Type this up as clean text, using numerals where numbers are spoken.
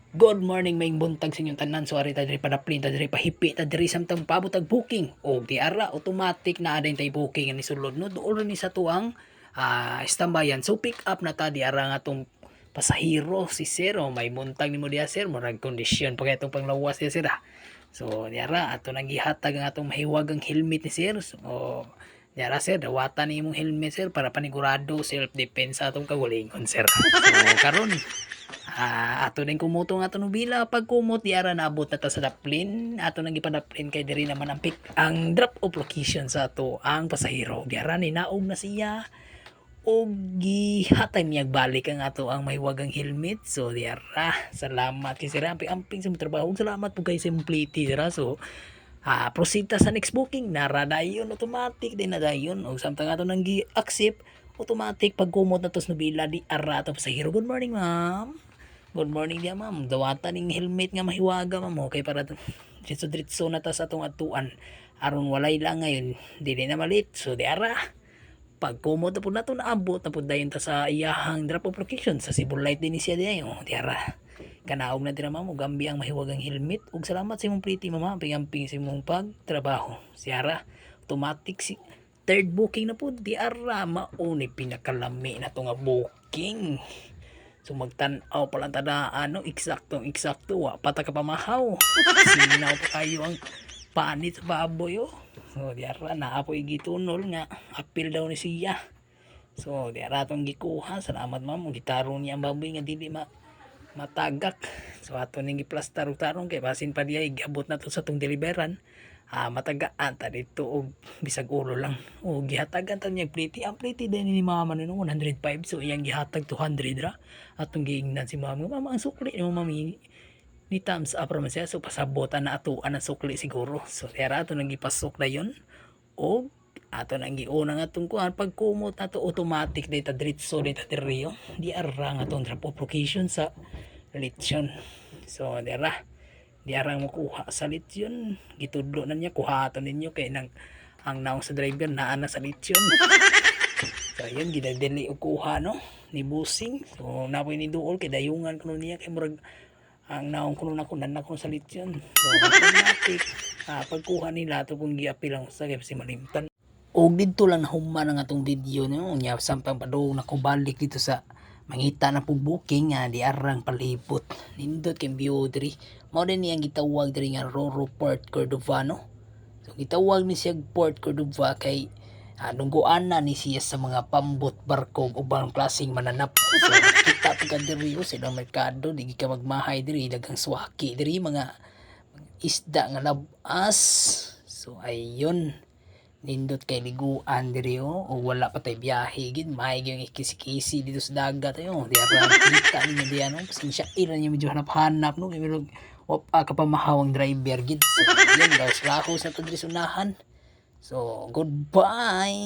Good morning, maayong buntag sa inyong tanan. So ari ta diri, padaplin ta diri, pahipi ta diri samtang paabot ang booking. Og di ara, automatic na aday tay booking ani sulod, no. Duol ni sa tuang istambayan. So pick up na ta di ara nga atong pasahero si sir. Oh, may buntag nimo diha, sir. Murag kondisyon pa kay atong panglawas diha, sir, ah. So di ara ato nang gihatag ang atong mahiwagang helmet ni sir. So di ara, sir, dawatan ni imong helmet, sir, para panigurado self defense sa atong kaugalingon, sir. So karon ato ning kumuto nga ato nobila. Pag kumot di ara, naabot na ta sa daplin. Ato nang gipadaplin kay diri naman ang pick ang drop off location sa ato ang pasahero. Di ara, ni naog na siya og gihatag niya balik ang ato ang mahiwagang helmet. So di ara, salamat kay sir, amping amping sa imong trabaho. Ug salamat po kay sa imong pliti, sir. So proceed ta sa next booking. Nara dayon, automatic din na dayon. Og samtang ato nang gi-accept, automatic pag kumot na to sa nobila, di ara ato pasahero. Good morning, ma'am. Good morning diya, ma'am. Dawatan ning helmet nga mahiwaga, ma'am. Okay, para diretso diretso na ta sa atong atuan aron walay lang ngayon, dili na malit. So di ara, pag kumot na pud nato, naabot na pud dayon ta sa iyahang drop off location sa Cebu Light din ni siya diay. Oh, di ara, kanaog na dira, ma'am, ug ambi ang mahiwagang helmet. Ug salamat sa imong pretty, mama. Amping-amping sa imong pagtrabaho. Si ara, automatic si third booking na pud. Di ara, mao ni pinakalami na to nga booking. So magtan-aw pa lang tada ano, eksaktong eksakto, wa pa ta ka pamahaw. Sinaw pa kayo ang panit sa baboy, oh. So di ara, naa poy gitunol nga apil daw ni siya. So di ara atong gikuha. Salamat, ma'am. Gitarong niya ang baboy nga dili ma matagak. So ato ning giplastar og tarong kay basin pa diay giabot na to sa tong deliveran. Matagaan ta dito og bisag ulo lang. O gihatagan ta niya pliti. Ang pliti din ni mama no 105, so iyang gihatag 200 ra. Atong giingnan si mama, "Mama, ang sukli nimo, mami." Ni thumbs up ra man siya. So pasabotan na atuan ang sukli siguro. So tera ato nang gipasok na yun. Og ato nang giuna nga atong kuan. Pag kumot na to, automatic data diretso data diri, oh. Di ara nga atong drop off location sa lechon. So di ara, di ara mo kuha sa lechon. Gitudlo na niya, kuhaton ninyo kay nang ang naong sa driver naa na sa lechon. So ayun, gidadali og kuha, no, ni busing. So napoy ni duol kay dayungan kuno niya kay murag ang naong kuno nako nan ako sa lechon. So automatic pagkuha nila ato kung giapil ang usa kay si malimtan. Og didto lang nahuman ang atong video, no. Nya samtang padung nako balik dito sa mangita na pug booking nga di arang palibot. Nindot kay view diri. Mao din niyang gitawag diri nga Roro Port Cordova, no. So gitawag ni siya Port Cordova kay nungguan na ni siya sa mga pambot, barko ug ubang klaseng mananap. So kita pud ka diri, oh, sa ilang merkado, di ka magmahay diri, daghang swaki diri, mga isda nga labas. So ayun, nindot kay liguan diri, oh, o wala pa tay biyahe gid, may gyud kisi-kisi dito sa dagat ayo. Di ara kita ninyo diyan, no. Pasensya ira niya, medyo hanap-hanap, no, kay medyo wa pa kapamahaw ang driver gid. So yun, gawas rahos na to diri sa unahan. So goodbye.